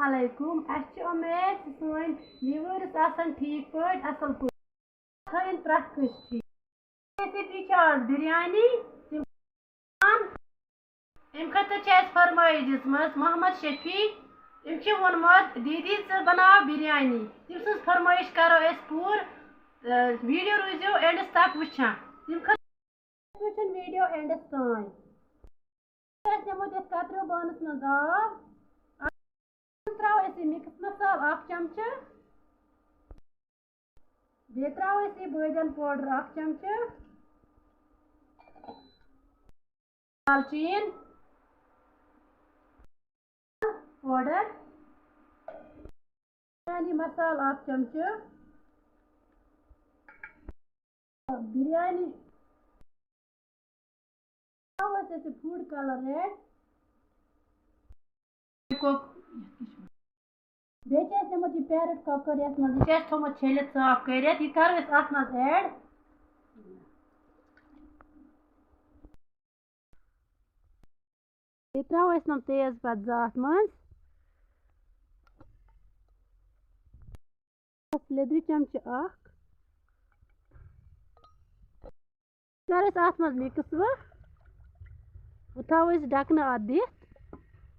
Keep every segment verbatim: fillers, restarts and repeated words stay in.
علیکم۔ اَسہِ چھِ اُمید زِ سٲنۍ viewers آسَن ٹھیٖک پٲٹھۍ، اَصٕل پٲٹھۍ۔ تھٲیِن پرٛٮ۪تھ کٲنٛسہِ ٹھیٖک۔ Recipe چھِ آز بِریانی۔ تِم اَمہِ خٲطرٕ چھِ اَسہِ فرمٲیِش دِژمٕژ محمد شفیع۔ أمۍ چھِ ووٚنمُت، "دیٖدی، ژٕ بَناو بِریانی۔" تٔمۍ سٕنٛز فرمٲیِش کَرو أسۍ پوٗرٕ، اَ، video روٗزِو endس تک وٕچھان۔ تَمہِ خٲطرٕ وٕچھُن video endس تام۔ أسۍ نِمو تَتھ کتریو بانَس منٛز آب۔ اَتھ ترٛاوو أسۍ یہِ mix مصالہٕ اَکھ چمچہٕ۔ بیٚیہِ ترٛاوو أسۍ یہِ بٲدیان powder اَکھ چمچہٕ۔ دالچیٖن powder۔ بِریانی مصالہٕ اَکھ چمچہٕ۔ بِریانی ترٛاوو أسۍ اَتھ food colour add۔ بیٚیہِ چھِ اَسہِ نِمُت یہِ parrot کۄکُر یَتھ منٛز، یہِ چھِ اَسہِ تھوٚمُت چھٔلِتھ صاف کٔرِتھ، یہِ کَرو أسۍ اَتھ منٛز add۔ بیٚیہِ ترٛاوو أسۍ یِم تیز پَتہٕ زٕ اَتھ منٛز۔ بَس لیٚدرِ چمچہٕ اَکھ۔ کَرو أسۍ اَتھ منٛز mix وۄنۍ۔ وۄنۍ تھاوو أسۍ ڈَکھنہٕ اَتھ دِتھ۔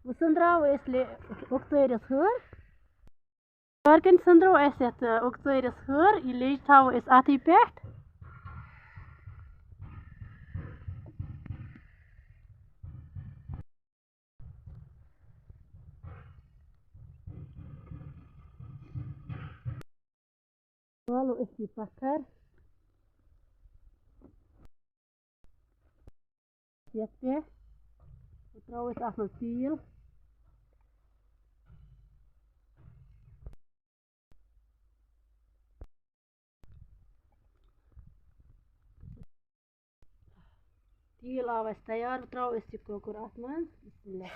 وۄنۍ سٕنٛدراوو أسۍ لے-، اوٚکژٲرِس ہٕر۔ یِتھ کٔنۍ سٕنٛدرو اَسہِ یَتھ، اَ، اوٚکژٲرِس ہٕر، یہِ لیٚج تھاوو أسۍ اَتھٕے پٮ۪ٹھ۔ والو أسۍ یہِ پَتھر یَتھ پٮ۪ٹھ، ترٛاوو أسۍ اَتھ منٛز تیٖل۔ تیٖل آو اَسہِ تیار، ترٛاوو أسۍ یہِ کۄکُر اَتھ منٛز۔ بسم اللہ۔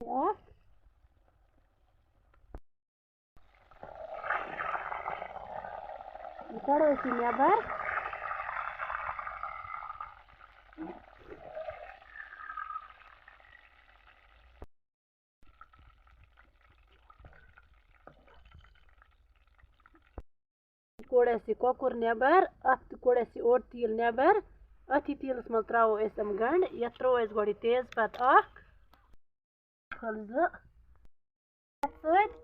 اکھ۔ یہِ کَڑو أسۍ یہِ نٮ۪بر۔ کوٚڑ اَسہِ یہِ کۄکُر نٮ۪بر، اَتھ تہِ کوٚڑ اَسہِ یہِ اوٚڑ تیٖل نٮ۪بر۔ أتھی تیٖلَس منٛز ترٛاوو أسۍ یِم گنٛڈٕ۔ یَتھ ترٛوو اَسہِ گۄڈٕ یہِ تیز پَتہٕ اَکھ۔ پھٔلۍ زٕ۔ یَتھ سۭتۍ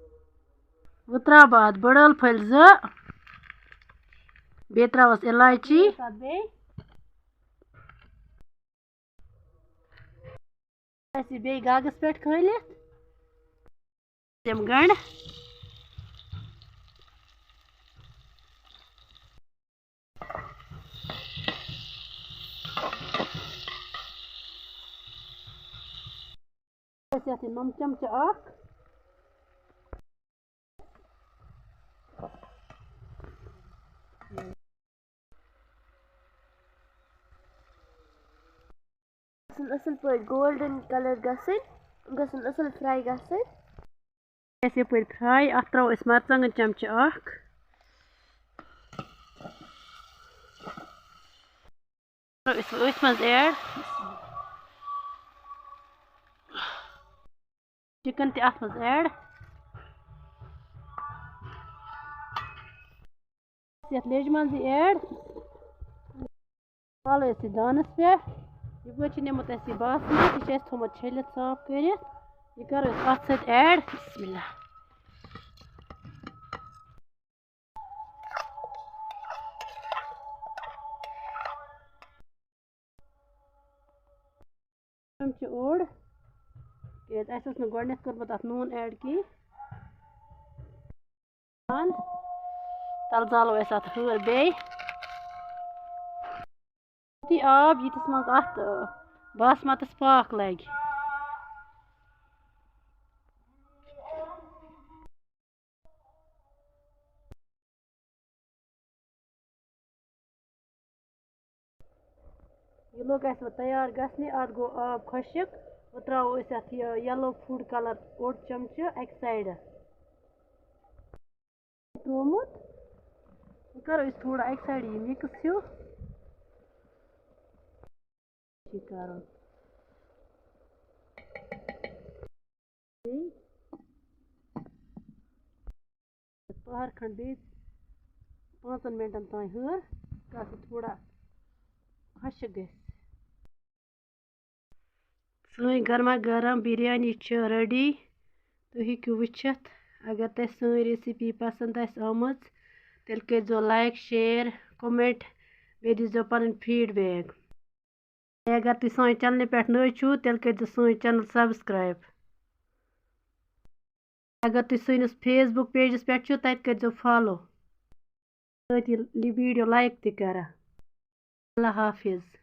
وۄنۍ ترٛاوٕ بہٕ اَتھ بٕڑ ٲلہٕ پھٔلۍ زٕ۔ بیٚیہِ ترٛاوَس اِلایچی۔ پَتہٕ بیٚیہِ اَسہِ بیٚیہِ گاگَس پٮ۪ٹھ کھٲلِتھ تِم گنٛڈٕ۔ أسۍ یَتھ یہِ نُن چمچہٕ اَکھ۔ گژھن اَصٕل پٲٹھۍ golden colour گژھٕنۍ، گژھن اَصٕل fry گژھٕنۍ۔ اَسہِ یَپٲرۍ fry، اَتھ ترٛاوو أسۍ مَرژٕوانٛگَن چمچہٕ اَکھ۔ ترٛاوو أسۍ أتھۍ منٛز add۔ Chicken تہِ اَتھ منٛز add۔ یَتھ لیٚجہِ منٛزٕے add۔ والو أسۍ یہِ دانَس پٮ۪ٹھ۔ یَپٲرۍ چھِ نیومُت اَسہِ یہِ باسمَت، یہِ چھُ اَسہِ تھوٚمُت چھٔلِتھ صاف کٔرِتھ۔ یہِ کَرو أسۍ اَتھ سۭتۍ add۔ بسم اللہ۔ چمچہٕ اوٚڑ، تِکیٛازِ اَسہِ اوس نہٕ گۄڈٕنٮ۪تھ کوٚرمُت اَتھ نوٗن add کِہیٖنۍ۔ تَلہٕ زالو أسۍ اَتھ ہٲر بیٚیہِ۔ یُتُے آب، ییٖتِس منٛز اَتھ، آ، باسمَتَس پاکھ لَگہِ۔ یہِ لوٚگ اَسہِ وۄنۍ تیار گژھنہِ، اَتھ گوٚو آب خۄشِک۔ وۄنۍ ترٛاوو أسۍ اَتھ یہِ yellow food colour اوٚڑ چمچہٕ اَکہِ سایڈٕ۔ ترٛوومُت۔ وۄنۍ کَرو أسۍ تھوڑا اَکہِ سایڈٕ یہِ mix ہیوٗ۔ یہِ کَرُن۔ بیٚیہِ پَہر کھنٛڈ، بیٚیہِ پانٛژَن مِنٹَن تام ہیوٚر، تاکہِ تھوڑا خۄشِک گژھِ۔ سٲنۍ گرما گرم بِریانی چھِ ready۔ تُہۍ ہیٚکِو وٕچھِتھ۔ اگر تۄہہِ سٲنۍ recipe پسنٛد آسہِ آمٕژ، تیٚلہِ کٔرۍزیو like، share، comment، بیٚیہِ دیٖزیو پنٕنۍ feedback۔ بیٚیہِ اگر تُہۍ سانہِ channelہِ پٮ۪ٹھ نٔوۍ چھِو، تیٚلہِ کٔرۍزیو سٲنۍ channel subscribe۔ اگر تُہۍ سٲنِس Facebook pageس پٮ۪ٹھ چھِو، تَتہِ کٔرۍزیو follow۔ سۭتۍ یہِ video like تہِ کران۔ اللہ حافظ۔